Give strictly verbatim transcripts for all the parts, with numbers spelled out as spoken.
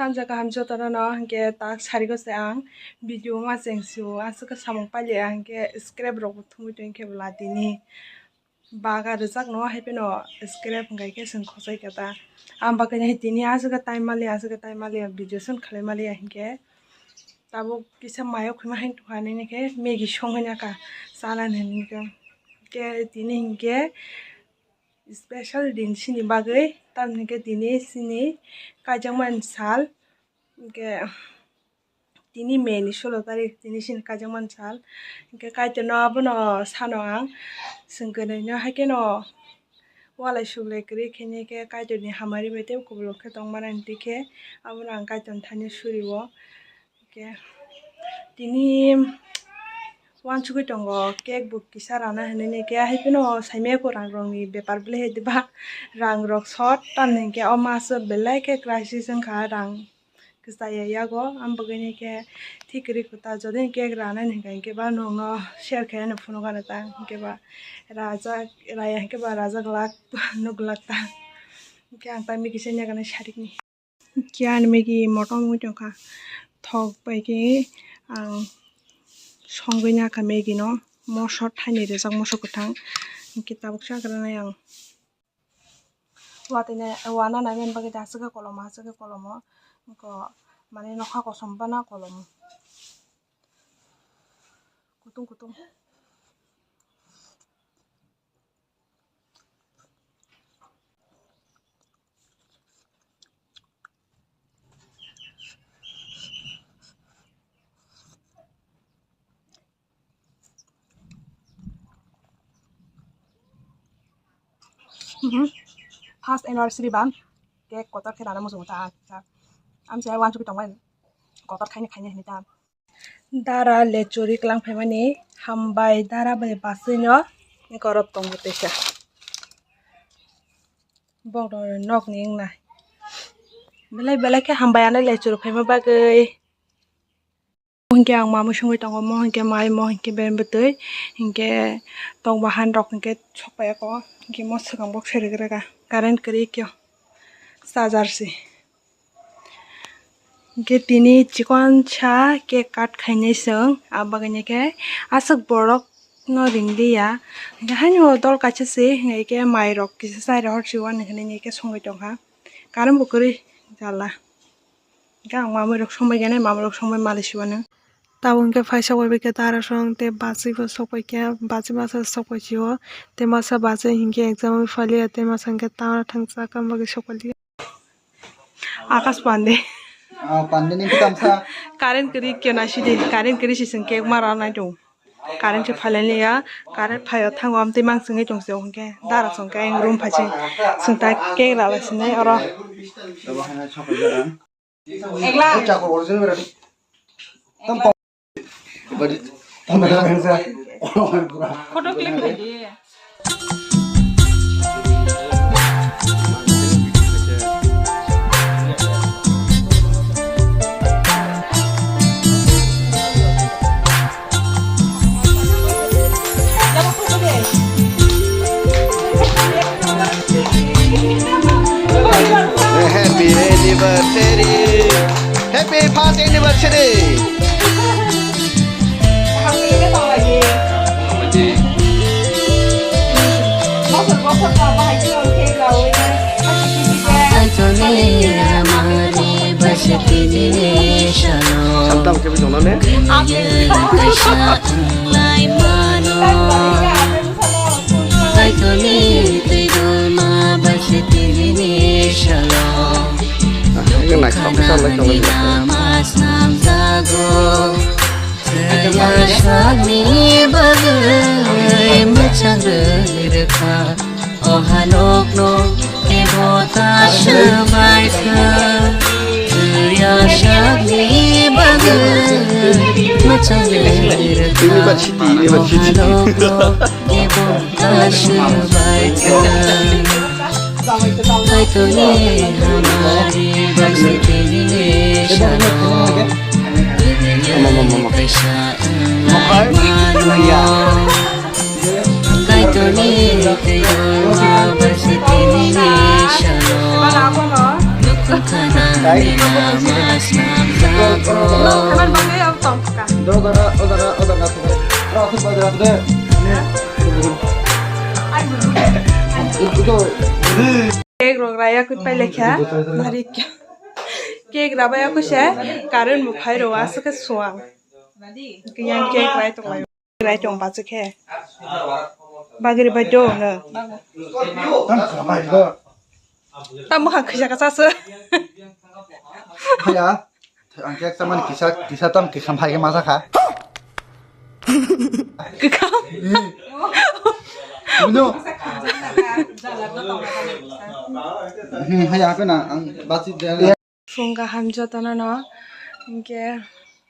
Hamjakha hamjakha jotono no, hwnkhe tak sarigose ang video ma cheng sio, aswk samung pailiya, hwnkhe scrap rok bo thumui tongkhe bwla tini baga rwjakno, haiphano scrap hwnkhe chwng khochai kha ta. Ang bagwi tini aswk time maliya, aswk time maliya, video shoot khlai maliya, hwnkhe tabuk kisa mayo khwima hai tongkha, nini khe Maggie songwi nakha chanani hwnkhe. Hwnkhe tini hwnkhe special din chini bagwi, tamni hwnkhe tini chini kaijakmani sal, hwnkhe tini May ni solo tarik, tini chini kaijakmani sal, hwnkhe Kaitorno abono sano ang chwng kwrwino haikheno walai suklai kwrwi khainai khe Kaitorni hamari bai tei kubulwng khe tongmani twi khe abono ang Kaitorni thani surio. Hwnkhe tini uansugwi tongo, cake bo kisa rana hinwi khe, haiphano saimaya kho rang rokni bepar belai hai diba, rang rok short, tamni hwnkhe o maso belai khe crisis wngkha, rang kwchaya yago, ang bagwini khe thik kwrwi kwtal, jodi cake ranani hwnkha hwnkhe ba nwngno share khainani phunukgano ta, hwnkhe ba rajak raya hwnkhe ba rajak lak nukglak ta, hwnkhe ang ta Maggie se nyaganai sarikni. Khe ani Maggie motom wngwi tongkha. Thok bai khe ang songwi nakha Maggie no. Moso thaini rijak, moso kwthang. Hwnkhe tabuk chakranai ang. Watwi nai, wana nai mani bagwi da aswk khe kolomo, aswk khe kolomo. Wngkha mane nokha kosom bana kolomo. Kutung kutung. Mhm. First anniversary ba cake kotor khe rana muchungo ta, ta. Amchai uansugwi tongmani kotor khaini khaini hinwi ta. Dara lechuri kwlang phaimani hambai, dara bai bachwino ekorok tongo teisa. Bokno nokni wngnai. Belai belai khe hambai ano lechuri phaima bagwi. Mo hinkhe ang mamui songwi tongo, mo hinkhe mai, mo hinkhe bebtwi, hinkhe tokbahan rok hinkhe sokpaiya kho, hinkhe mo swkang box se rwgwrwkha, current kwrwi khe charger se. Hinkhe tini chikonsa cake cut khainai chwng, abagwini khe aswk borokno ringdiya. Hinkhe haino dol kaisa se, hinkhe mairok kisa chai rohor se uani hinwi khe songwi tongkha. Current bo kwrwi jala. Hinkhe ang mamui rok songbai gana, mamui rok songbai mali se uanw. Tabuk hinkhe phaisa bai khe dara song tei bachwi bo sokpai khe, bachwi masa sokpai se o. Tei masa bachwi hinkhe exam bai phailiya, tei masa hinkhe ta thangsa kam bagwi sokpailia. Akash Pandey. Ah, Pandey ni tamsa. Current kwrwi khe naisidi, current kwrwi se chwng cake ma rw nai tongo. Current se phailai liya, current phaio thango, amtwi mang chwngwi tongse hinkhe dara song khe ang room phai se chwng ta cake rwlai sinai oro. Abo hana chocolate rang. Egla. Chakor original rang. Photo clip lagi. Happy anniversary. Happy first anniversary. Samtam khe bujong nane? Kaitorni twi dulma bai se tini ni salo. Ang naithok khe chang lai tong lai. Lama snamjago. Thwiya sakni bagwi mwchang rwkha. O hanokno teibo ta swbaikha. Thwiya sakni bagwi mwchang rwkha. University, university. O hanokno teibo ta swbaikha. Kaitorni hamari bai se tini ni salo. Mama, mama, mama. Kaisa wngmano. Kaitorni twi dulma bai se tini ni salo. Nukhung khana Nong khanan bagwi abo tong kha. Cake rok raya kut pai lekha. Nari cake raba ya kusa. Current bo phai ro aswk khe suang. Kiyang cake rai tong lai. Rai tong ba khe. Bagri bai do no. Tam kha khisa kasa se. Haya, ang khe ekta mani kisa, kisa tam kisa phai khe ma sakha. Kwkham. Buno. Hmm, haya, hapena ang basi de. Phung kaham jotono no, hinkhe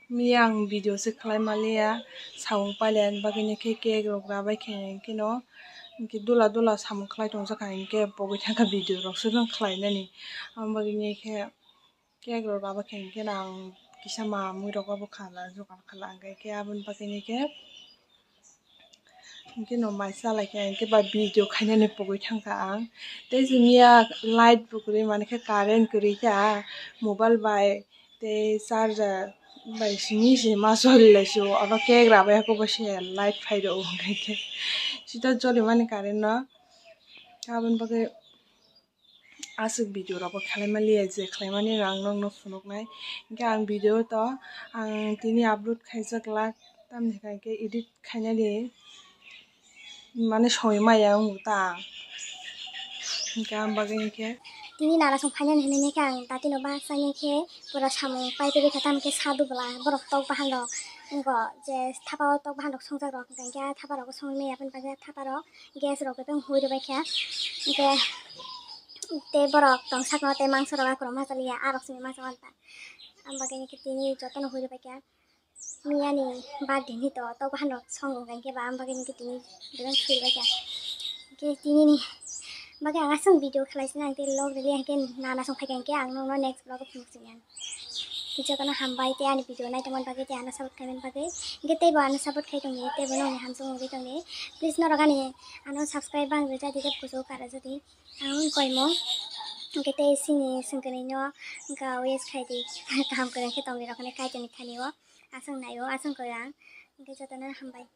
miya ang video se khlai maliya, samung pailaiya, bagwi khe cake rok rabai khe, hinkhe no, hinkhe dula dula samung khlai tongjakha, hinkhe pogwi thangkha video rok se khlai nani, ang bagwi khe. Cake rok abo khe hinkhe no ang kisa mamui rok abo khala jugar khala hinkhe aboni bagwi khe hinkhe no mai chalai khe hinkhe ba video khainani pogwi thangkha ang tei chwngya light bo kwrwi mankhe current kwrwi kha mobile bai tei charger bai simi se ma choli lai se o oro cake rabai khe bo se light phai rw o hinkhe sita choli mani current no aboni bagwi. Aswk video rok bo khlai maliya je khlai mani rang nokno phunuknai hinkhe ang video to ang tini upload khaijak lak tamni hinkhe edit khainani mane soi maya wng ta hinkhe ang bagwi hinkhe tini nana song phainani hinwi khe ang tatino bachani khe pura samung pai paibai khe tamokhe sadu bwla borok tok bahan rok wngkha je thapa o tok bahan rok songjak rok hinkhe thapa rok songwi maya aboni bagwi thapa rok. Gas rok bebak hui rwbaikha. Hinkhe tei borok tong sakno tei mangso rok akhoro ma chaliya, arok simi ma chawan ta. Am bagwi hinkhe tini jotono hui rwbaikha. Miyani birthday ni to tok bahan rok song wngkha hinkhe ba am bagwi hinkhe tini bebak sui rwbaikha. Hinkhe tinini bagwi ang aswk video khlai sinai tei log rwliya hinkhe nana song phaikha hinkhe ang nokno next vlog o phunuk sinai. Jotono hambai tei ani video naitongmani bagwi tei ano support khlaimani bagwi. Hinkhe teibo ano support khai tongdi, teibo nokni hamjakmung wngwi tongdi. Please norok ani ano subscribe bang rwjadi tei kuchuk kara jodi. Ang koimo hinkhe tei sini swngkwnwi no wngkha wish khaidi kaham kwrwng khe tongdi rok hinwi kaitorni thani o aswk naio aswk kwrwng hinkhe jotono hambai.